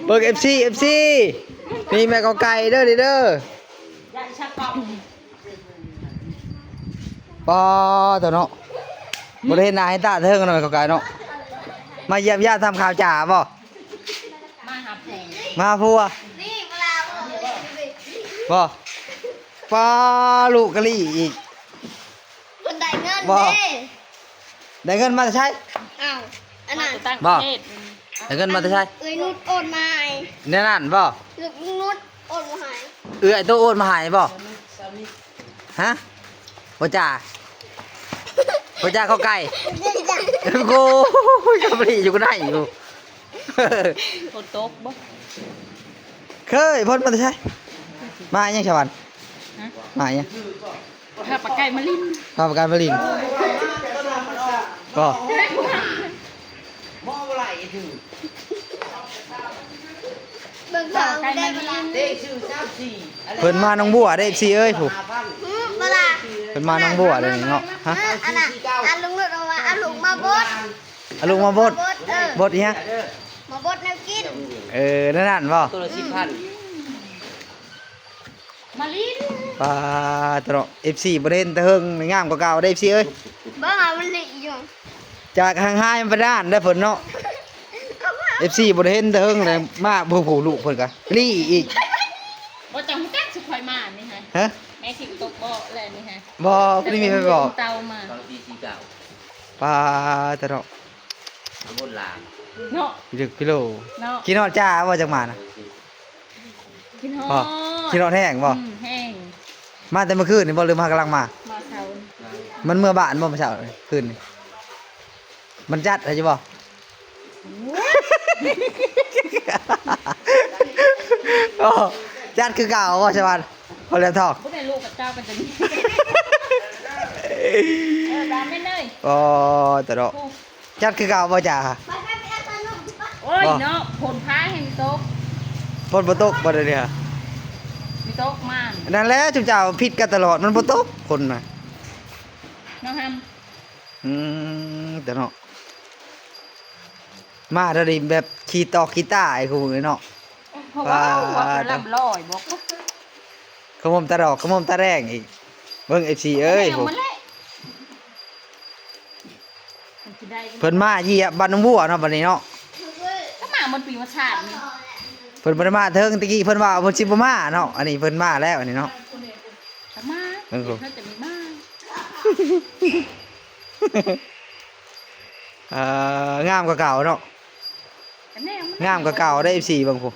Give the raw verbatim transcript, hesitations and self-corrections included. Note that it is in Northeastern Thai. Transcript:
เบิ่ง เอฟซี เอฟซี นี่แม่เฒ่าไก่เด้อนี่เด้อ ปอตัวเนาะ บ่ได้เห็นหน้าเห็นตาเทิงเนาะ แม่เฒ่าไก่เนาะ มาเยี่ยมยามทำข่าวจ๋าบ่ มาหาผัว มาหาผัว นี่เวลาบ่ บ่ ปอลูกกะลีอีก เพิ่นได้เงิน บ่ เด้ ได้เงินมาแต่ไส อ้าว อันนั้น มาจากต่างประเทศ ได้เงินมาแต่ไส เอ้ยนุชโอนมาให้ แนวนั้นบ่ ลูกนุชโอนมาให้ เอื้อยโตโอนมาให้บ่ ฮะ บ่จ้า บ่จ้า เฒ่าไก่ โอ้ย กะลีอยู่ก็ได้อยู่ ฝนตกบ่ เคย พ่นมาแต่ไส มาหยังสวรรค์ ฮะ มาหยัง พาปลาไก่มาลิน พาปลาไก่มาลิน บ่ เบิ่งเขาได้เวลา เพิ่นมาหนองบัวเด้ เอฟซี เอ้ย ผู้ หืมเวลา เพิ่นมาหนองบัวเด้นี่เนาะ ฮะ อ่ะอันน่ะ อันลุงนุชบอกว่า เอาลูกมาบด เอาลูกมาบด บด เออ บดอีหยัง มาบดแนวกิน เออ นั่นนั่นบ่ ตัวละสิบพัน มาลิน ปาตะเนาะ เอฟซี บ่ได้เห็นแต่เฮิง งามกว่าเก่าเด้ เอฟซี เอ้ย เบิ่งเอามันลิอยู่ จากห่างหายมันไปด้านได้อเพิ่นเนาะ เอฟซี บ่ได้เห็นแต่เฮิงเลย มาผู้ผู้ลูกเพิ่นกะลีอีก บ่จังฮู้จักสิค่อยมานี่ฮะ ฮะ แม่สิตกบ่แล้วนี่ฮะ บ่ บ่ได้มีไผบอก เตามา ตอนปีสี่เก้า ปาตะเนาะ ตำบลลาง เนาะ อยู่กิโล เนาะ กินฮอดจ้าบ่จังมานะ กินฮอด บ่ กินฮอดแห้งบ่ อืม แห้ง มาแต่เมื่อคืนนี่บ่ หรือมากำลังมา มาเช้า มันเมื่อบ้านบ่เมื่อเช้าคืนนี่ มันจัดให้อยู่บ่ โอ้ จัดคือเก่าบ่ชาวบ้าน พอแล้วทอง บ่ได้ลูกกับเจ้ากันจะมี เออ บ้านแม่เนย อ๋อ ตะเนาะ จัดคือเก่าบ่จ้า โอ้ย บ่ เนาะ ฝนฟ้าให้มีตก ฝนบ่ตกบ่เดี๋ยวนี้ฮะ มีตกมา นั่นแหละ จุ๊บเจ้าผิดกันตลอด มันบ่ตกฝนน่ะ เนาะฮัม อืม ตะเนาะ มาเดี๋ยวนี้แบบขี้ตอกขี้ตาไอ้คู่มือเนาะ เพราะว่า ว้า หัวกระลำลอยบอก ขมมตาดอก ขมมตาแดงอีก เบิ่ง เอฟซี เอ้ย แนวมันแหละ มันสิได้ เพิ่นมาเหยียบบ้านหนองบัวเนาะ บัดนี้เนาะ ก็มาหมดปีมาชาตินี่ เพิ่นบ่ได้มาเทิงตะกี้ เพิ่นว่าเพิ่นสิบ่มาเนาะ อันนี้เพิ่นมาแล้ว อันนี้เนาะ ก็มา เออ เพิ่นจะมีมา เอ่อ งามกว่าเก่าเนาะ ก็แนวมัน งามกว่าเก่าได้ เอฟซี บางผู้